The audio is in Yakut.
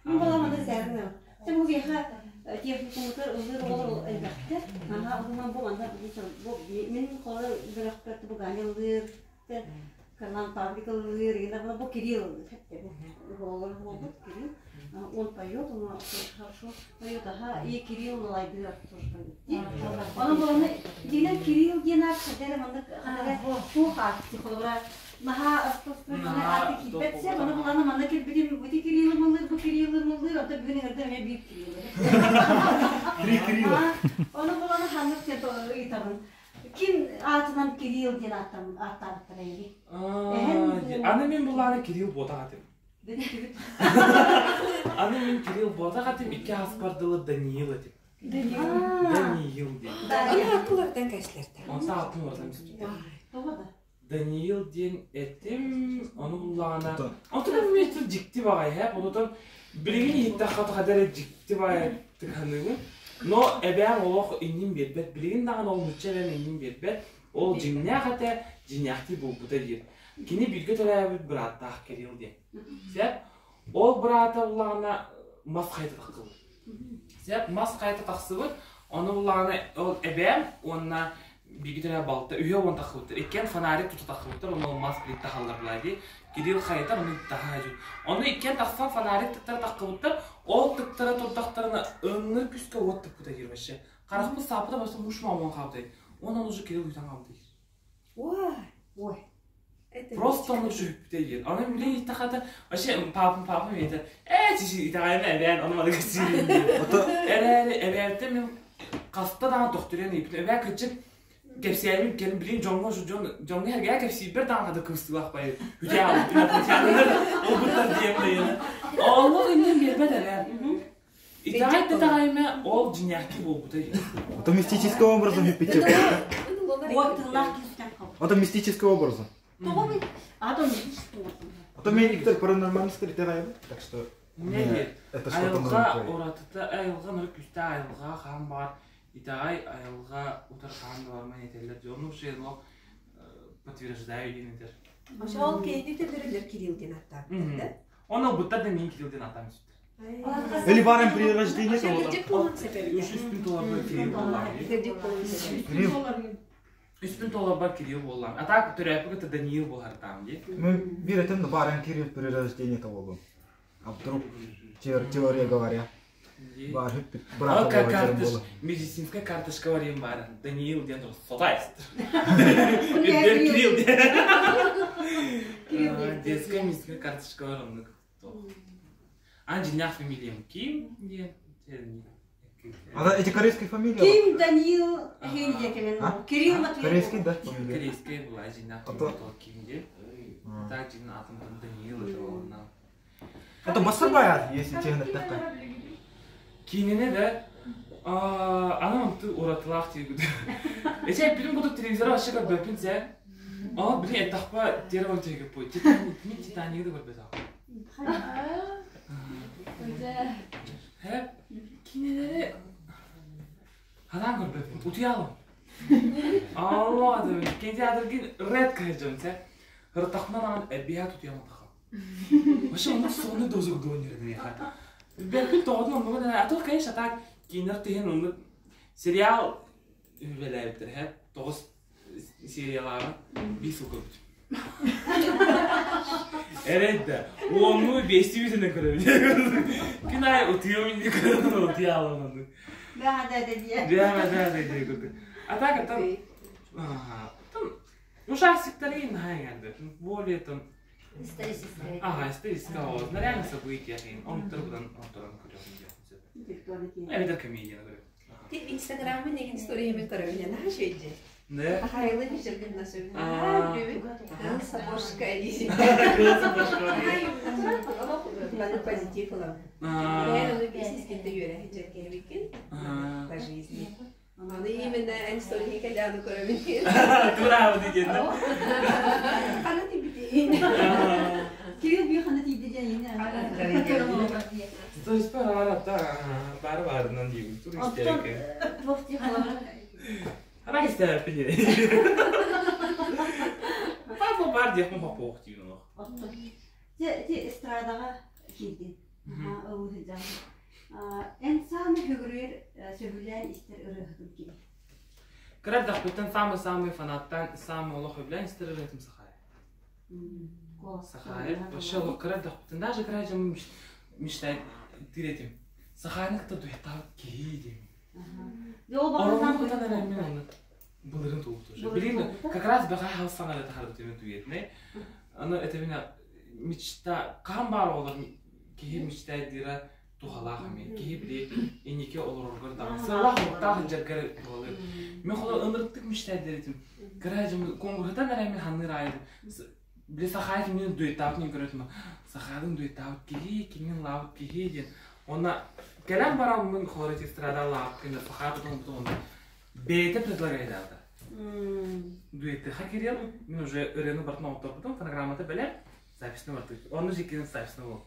Мин баламаны сэрнэ. Тем бу биһиэхэ техникумутар ыллыыр оҕолор элбэхтэр. Аха, онон бу манна бу мин холор бөлөхпөр бу Ганя ыллыыр, Карлан Павлик ыллыыр, иногда бу Кирилл ыллыыр. Бу оҕолор буолбут Кирилл. Он поет, он хорошо поет, ага, и Кирилл Малайдыров тоже поет. Онон буланы дигинен Кирилл диэн аат хадара маннык хадара туох аат холобура наһаа распространенный ааты киирбэт сэ, ону буланы манна кэлбитим бути Кириллым ыллыыр, бу Кириллым ыллыыр, онтон бүгүн ыҥырдым эмиэ биир Кирилл. Три Кирилла. Ону буланы ханнык диэн ыйытабын. Ким аатынан Кирилл диэн ааттаабыттар эйиги? Аны мин булааны Кирилл буотах этим. Аны мин Кирилл буотах этим, икки аспар дылы Даниил этим. Даниил диэн. Аны аттылардан кэслэртэ. Онто аттым ордан түспүтэ. Даниил диэн этим, ону буллаҕына... Онтон эмиэ дьикти баҕайы, һэ, онутан билигин иһиттэххэ хата эрэ дьикти баҕайы тыханыыбын. Но эбээм олох иннин биэрбэт, билигин даҕаны ол нуучча эбээм иннин биэрбэт. Ол дьиҥнээх этэ, дьиҥнээхтии буолбута диир. Кини бииргэ төрөөбүт бырааттаах Кирилл диэн. Сөп? Ол быраата буллаҕына мас хайта тахсыбыт. Сөп? Мас хайта тахсыбыт, ону буллаҕына ол эбээм уонна бииргэ төрөөбүт балта үһүө уон тахсыбыттар. Иккиэн фонарик тута тахсыбыттар, онно ол мас билит тахаллар булаа дии. Кирилл хайытар, ону таһа дьон. Ону иккиэн тахсан фонарик тыктара таххыбыттар, ол тыктара турдахтарына ынныр күскэ уот тыкпыта диир вообще. Харахпыт сааппыта просто муш мамон хаалбытай. Уонна он уже Кирилл үтэн хаалбытай. Ой. Просто он уже бүппүтэ диэн. Аны билин ииттэххэ вообще папам папам ийэтэ ээ чичи итэҕэйимэ эбээн ону маны кэпсиирин диэн. Эрээри эбээбиттэн мин хаста даҕаны тохтуруйан ыйыппытым. Эбээ кырдьык кэпсээним кэлин билин дьоҥҥо дьон дьоҥҥо эргээ кэпсиирбэр даҕаны хата кыбыстыылаах байы үтээ ылбыттар диэн дайыны. Олох иннин биэрбэт эбээ. Итэҕэй да итэҕэйимэ ол дьиҥнээхтии буолбута дии. Это мистическим образом бүппүт Это мистическим образом. А то мен Виктор паранормальный итэҕэйэбин, так что Нет, это что-то айылҕа уратыта айылҕа нөрүк күүстээх айылҕа хаан баар итэҕэй айылҕа утары хаан да барман этэллэр дьону вообще подтверждаю диэн этэр. Ол киһини төлөрөлөр Кирилл диэн аттаабыттар да? Оны ылбыттар да мин Кирилл диэн аттаан сүттэр. Или баран при рождении Кырдьык буолуон сөп эбит. Үс толорбар Кирилл буоллаҕым. Кырдьык буолуон сөп. Кирилл. Үспүн толорбар Кирилл буоллаҕым. А так төрөөппүт кытта Даниил буолартаам дии. Мы бир этим баран Кирилл при рождении того был. А вдруг теория говоря. Бар брат медицинская карточка бар ем бар. Даниил диэн сотайст. Кирилл диэн. Детская медицинская карточка бар оннук. Ан дьиҥнээх фамилиям Ким диэн А эти корейские фамилии? Ким Даниил Хейдекелен. Кирилл Матвеев. Корейский, да, фамилия? Корейская была дьиҥнээх фамилия Ким диэн. Так дьиҥ атым Даниил это онна. Это басырбай если честно так. Киинини да аны онту уратылаах диэбит. Эче эппитим курдук телевизор вообще көрбөппүн сэ. Ол блин этахпа тервон тегеппой. Титаник, мин Титаниги да көрбөтөх. Хэп кинилери ханаан көрбөппүн, утуйаалым. Алла дебин, кинотеатргин редко сылдьабын сэ. Ырытахпына даҕаны эбиэт утуйаматахым. Вообще оннук сонный доза курдук миэхэ. Бэркин тоҕотун оннугун а то конечно так кинилэр тиһэн оннук сериал үлэлээбиттэр һэ тоҕус сериялааҕын биир сыл көрбүтүм. Эрэйдэ, уоннуу биэстии бүтүнэн көрөбүн. Күн аайы утуйуом инни көрөн утуйаалым оннук. Да, да, да, да. Да, да, да, да, А так там, там ужастиктары наһаа иҥэрбэппин. Более там Историческая. Ага, историческая вот. На реальных событиях онторбутан онторон көрөбүн диэхпин сөп. Эбэтэр комедияны көрөбүн. Ти Инстаграмын деген историяны көрөбүн наһаа үчүгэй. Да? Ахайлы ничердин насыбын. Кыл сапожка дии. Кыл сапожка. Маны позитив ылам. Мен оны бизнес кенте үөрэ дьэргэбиккин по жизни. Аны именно эн история кэлэаны көрөбүн. Тураабыт диэн. Хана тибитин. Кирилл бүү хана тиийдэ диэн То есть пара бары барынан диибин. Тур истерика. Туох дии халабыра. Ана истээппин Папа бар диэхпин хоппуох диин олох. Дьэ, ити эстрадаҕа киирдин. Ылыы сылдьаҕын. Эн саамай хөгүрүйэр сөбүлээн истэр ырыаһытым кини. Кыра эрдэхпиттэн самый-самый фанаттан самый олох сөбүлээн истэр ырыаһытым Сахая. Сахая. Вообще олох кыра эрдэхпиттэн даже кыра дьоммун мечтать этим. Сахаяны кытта дуэттаабыт киһи диэмин. Орон кутан эрэ мин онно былырын туолбут уже. Билигин как раз бэҕэһээ хал саҥа таһаарбыт мен туйетне. Аны это мечта хаһан баар оҕолор киһи мечтайдыыра туһалаах эмиэ. Киһи били инники олороргор даҕаны сыалаах-соруктаах сылдьаргар туһалыыр. Мен холо ынырыктык мечтайдыр этим. Кыра дьым конгурһатан эрэ мин ханныыр аайы били сахаайт мин дуэттаабыт мин көрөтүм сахаадын дуэттаабыт киһи кимин лаабыт киһи диэн Онно кэлэн баран мин холоро эстрада лаабыт кэннэ сахаабыт оҥорбутум онно бэйэтэ предлагайдаата. Дуэттыха кириэл, мин уже ырыаны бартын оҥотторбутум, фонограммата бэлэм, записьны бартык. Онно жиккинин записьны болуп.